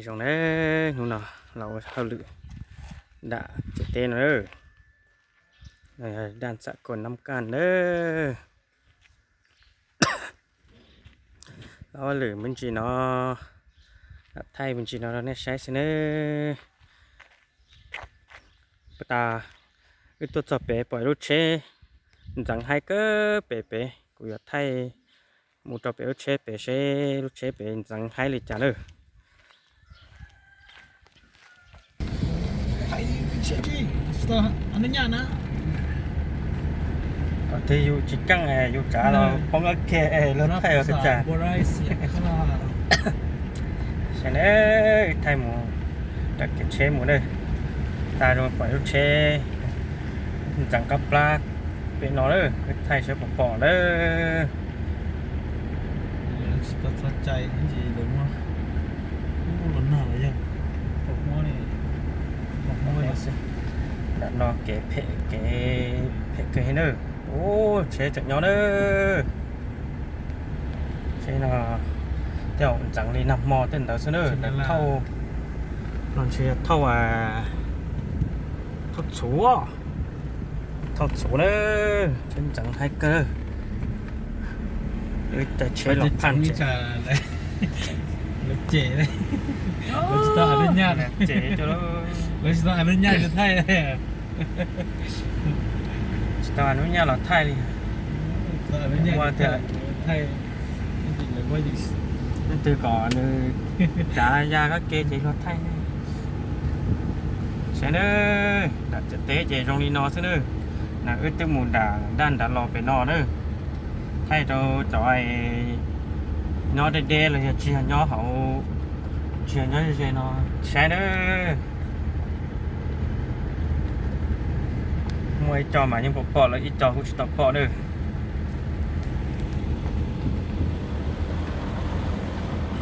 Zoo na, hnub no los ua hauj lwm dam ciam teb no, daj ntxam kuj nab kaj na. Los ua hauj lwm me ntsis no, lam thaij me ntsis no rau nej saib xwb nawb. Puag ta wb tuaj txog pem pom lub tsheb ntxeev haib kawg pem pem, kuv yuav thaij mus rau pem lub tsheb pem seb lub tsheb pem ntxeev haib li cas nawb. Kom twg yus tsis keej yus tsav los poob ab ke los thaij ua cas. Saib na, wb thaij mus, thaij kev tsheb mus na. Tas zoo pom lub tsheb ntxeev qab plab pem no na, wb thaij saib puas pom na. Ntawm no kev phem, kev phem kawg na. Ub, tsheb tseem nyob na. Tsheb no tej zaum ntxeev li nag hmo tej ntawd xwb na, thauj, no ntshe thauj, thauj txhuv, thauj txhuv na, tsheb ntxeev haib kawg. Wb caij tsheb los phaj ces, ces lawv tsis tau, tsis tau nub nyaj los thaij li. Ua tias leej twg kom nws tsav ya kab ke ces luag thaij. Saib na, dam ciam teb ces zoo li no xwb na. Na wb twb mus nram daj nrad los pem no na, thaij rau cov nyob deb deb los yog tsis yog nyob hauv, tsis yog nyob ze ze no saib na. Muaj ib co mas yeej pom pom lawm, ib co kuj tsis tau pom na.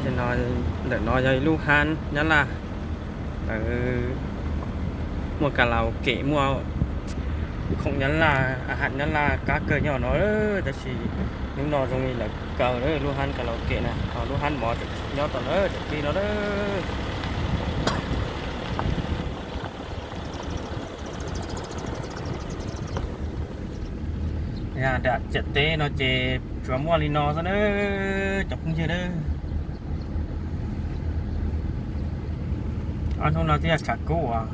Ntawm no yog ib lub hab nyab laj, lawv muaj karaoke, muaj khoom nyab laj, a has nyab laj qab kawg nyob no, tab sis hnub no zoo li lawv kaw lawm lub hab karaoke na, ho lub hab mov tseem nyob tom lawv tseem pib no na. Dam ciam teb no ces tsuas muaj li no xwb na, cov phooj ywg na. Ob hnub no twb yog tshav kub as,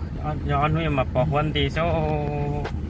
yog ob hnub no mas pos huab nti xwb.